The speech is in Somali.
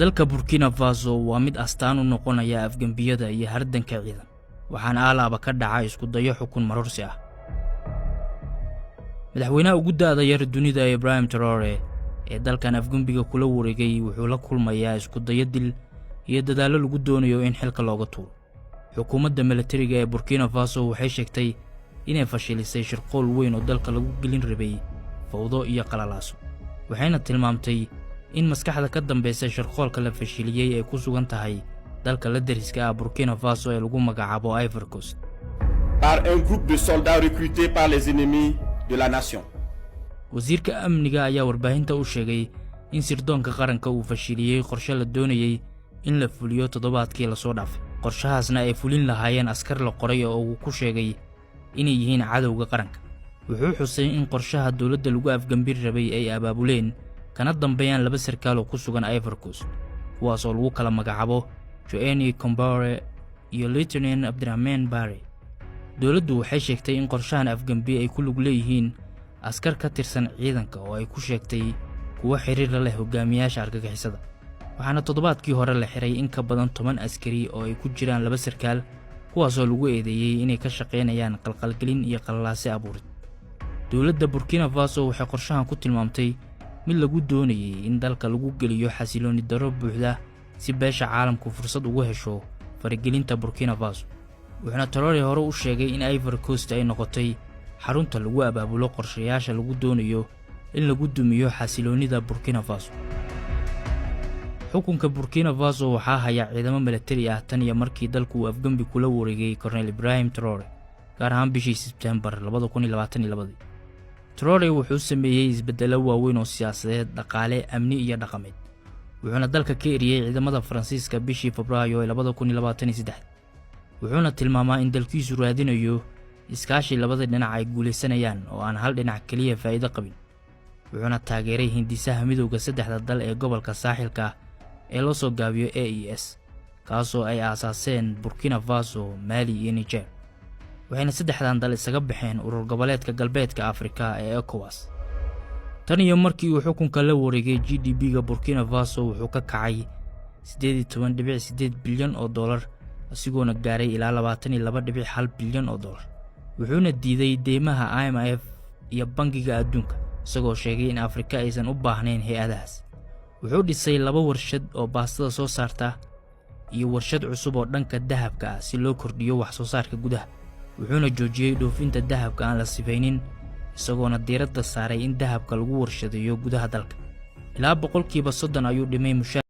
Dalka Burkina Faso waa mid astaan u noqonaya afgembiyada iyo hardanka ciidan, waxaana aalaaba ka dhaca isku dayo xukun marorsi ah. Madaxweynaha ugu da'da yar dunida, Ibrahim Traore, ee dalkan afgembiga kula wareegay, wuxuu la kulmayaa isku dayo dil iyo dadaallo lagu doonayo in xilka looga tuuro. Xukuumadda milatariga ee Burkina Faso waxay sheegtay inay fashilisay shirqool weyn oo dalka lagu gelin rabay fawdo iyo qalalaaso, waxayna tilmaamtay in maskaxda ka dambaysa shirqoolka la fashiliyey ay ku sugan tahay dalka la deriska ah Burkina Faso ee lagu magacaabo Ivory Coast. Par un groupe de soldats recrutés par les ennemis de la nation. Wasiirka amniga ayaa warbaahinta u sheegay in sirdoonka qaranka uu fashiliyey qorshe la doonayey in la fuliyo toddobaadkii lasoo dhaafay, qorshahaasna ay fulin lahaayeen askar la qoray oo uu ku sheegay inay yihiin cadowga qaranka. Wuxuu xusay in qorshaha dowladda lagu afgembin rabay ay abaabuleen kana dambeeyaan laba sarkaal oo ku sugan Ivory Coast, kuwaas oo lagu kala magacaabo Joeni Compaore iyo Lieutenant Abdirahman Bare. Dowladdu waxay sheegtay in qorshahan afgembi ay ku lug leeyihiin askar ka tirsan ciidanka oo ay ku sheegtay kuwo xiriir la leh hogaamiyaasha argagixisada, waxaana toddobaadkii hore la xiray in ka badan 10 askari oo ay ku jiraan laba sarkaal, kuwaasoo lagu eedeeyey inay ka shaqaynayaan qalqalgelin iyo qalalaase abuurid. Dowladda Burkina Faso waxay qorshahan ku tilmaamtay mid lagu doonayey in dalka lagu geliyo xasilooni darro buuxda si beesha caalamku fursad ugu hesho faragelinta Burkina Faso, wuxuuna Traore hore u sheegay in Ivory Coast ay noqotay xarunta lagu abaabulo qorshayaasha lagu doonayo in lagu dumiyo xasiloonnida Burkina Faso. Xukunka Burkina Faso waxaa haya ciidamo milatari ah tan iyo markii dalku uu afgembi kula wareegay Korneyl Ibrahim Traore, gaar ahaan bishii Sebtembar 2022-dii. Traore wuxuu sameeyey isbeddello waaweyn oo siyaasadeed, dhaqaale, amni iyo dhaqameed, wuxuuna dalka ka eriyey ciidamada Faransiiska bishii Febraayo ee 2023, wuxuuna tilmaamaa in dalkiisu raadinayo iskaashi labada dhinac ay guulaysanayaan oo aan hal dhinac keliya faa'iido qabin, wuxuuna taageeray hindisaha midowda saddexda dal ee gobolka saaxilka ee loo soo gaabiyo AES, kaasoo ay aasaaseen Burkina Faso, Maali iyo Niger, waxayna saddexdan dal isaga baxeen urur goboleedka Galbeedka Afrika ee ECOWAS. Tan iyo markii uu xukunka la wareegay, GDP-ga Burkina Faso wuxuu ka kacay 18.8 bilyan oo dollar, isagoona gaaray ilaa 22.1 bilyan oo dollar, wuxuuna diiday deymaha IMF iyo Bangiga Adduunka, isagoo sheegay in Afrika aysan u baahnayn hay-adahaas. Wuxuu dhisay laba warshad oo baastada soo saarta iyo warshad cusub oo dhanka dahabka ah si loo kordhiyo wax soo saarka gudaha, wuxuuna joojiyey dhoofinta dahabka aan la sifaynin, isagoona diiradda saaray in dahabka lagu warshadeeyo gudaha dalka. Ilaa 30% ayuu dhimay mushaar.